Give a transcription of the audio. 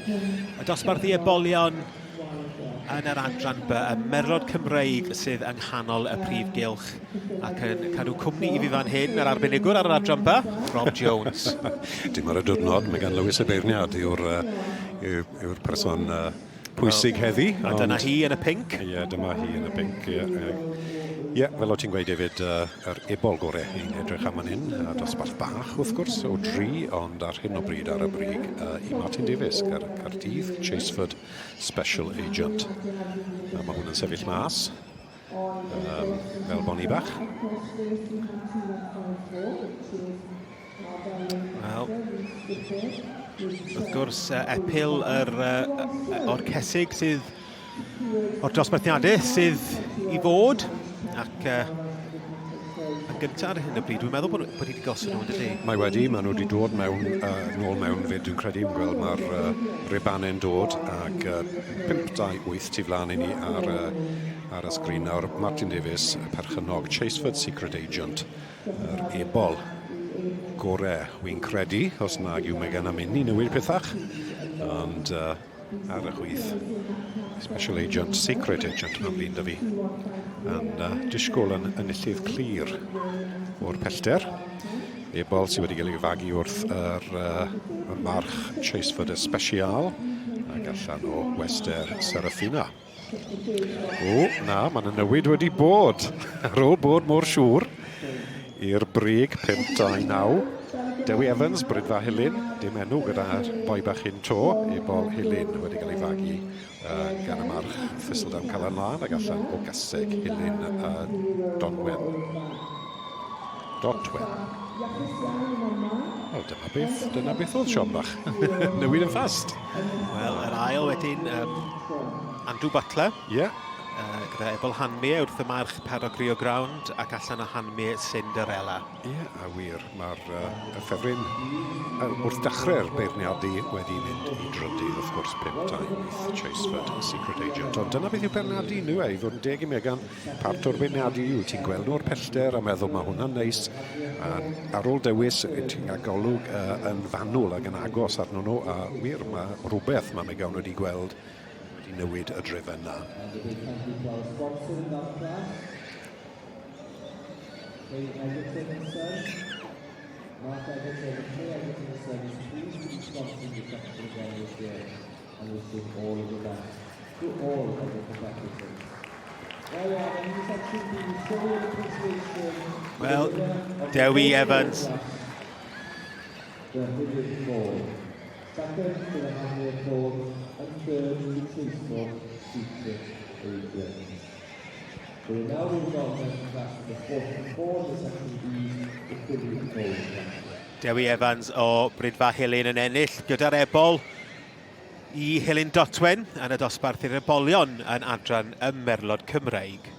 Y dosbarth i ebolion yn yr adran B, y Merlod Cymreig sydd yng nghanol y prif gylch ac yn cadw cwmni i fi fan hyn, yr arbenigwr ar yr adran B, Rob Jones. Dim ar y diwrnod, mae gan Lewis y beirniad yw'r yw, yw person pwysig heddi. A dyna hi yn y pinc. Ie, dyma hi yn y pinc. Ie, ie, fel o ti'n gweud David, yr ebol gore i'n edrych am fan hyn, a dosbarth bach wrth gwrs o dri, ond ar hyn o bryd ar y brig uh, i Martin Davies, Car Cardydd, Chaseford Special Agent. A mae hwn yn sefyll mas, um, fel boni bach. Wel, wrth gwrs, epil yr, uh, o'r cesig sydd o'r dosbarthiadau sydd i fod, ac uh, yn gyntaf ar hyn o bryd, dwi'n meddwl bod, bod hi wedi gosod nhw yn dydy? Mae wedi, maen nhw wedi dod mewn, uh, nôl mewn fyd, dwi'n credu, dwi'n gweld mae'r uh, ribanau'n dod, ac uh, 5, 2, 8 tu flaen i ni ar, uh, ar y sgrin nawr. Martin Davies, perchennog Chaseford Secret Agent, Yr ebol gore, wy'n credu, os nag yw Megan am mynd i newid pethach. Ond uh, ar y chwith, Special Agent, Secret Agent, mae'n flin da fi. Yn uh, disgwyl yn enillydd clir o'r pellter. Ebol sydd wedi cael ei fagu wrth yr uh, march Chaseford Especial ac allan o Wester Serafina. O, na, mae yna newid wedi bod. Ar ôl bod mor siŵr i'r brig 5-2-9. Dewi Evans, Brydfa Hilyn, dim enw gyda'r boi bach hyn to, Ebol Hilyn wedi cael ei fagu uh, gan y march Thistledown Calan Lân ac allan o gaseg Hilyn uh, Donwen. Dotwen. Wel, dyma beth, dyna beth oedd Siom bach. Newid yn fast. Wel, yr ail wedyn, um, Andrew Butler. Ie. Yeah. Uh, gyda Ebol Hanmie wrth y march Paddock Rio Ground ac allan o Hanmie Cinderella. Ie, yeah, a wir, mae'r uh, y ffefryn uh, wrth dechrau'r beirniadu wedi mynd i drydydd, wrth gwrs, 5, 2, 8, Chaseford, Secret Agent. Ond dyna beth yw beirniadu, nhw e, i fod yn deg i Megan, Part o'r beirniadu yw ti'n gweld nhw o'r pellter a meddwl mae hwnna'n neis. A ar ôl dewis, ti'n cael golwg uh, yn fanwl ac yn agos arno nhw, a wir, mae rhywbeth mae Megan wedi gweld wedi newid y drefen na. And wishing all of the best to all of the competitors. Wel, Dewi Evans. Dewi Evans o Brydfa Hilyn yn ennill gyda'r ebol i Helen Dotwen yn y dosbarth i'r ebolion yn adran y Merlod Cymreig.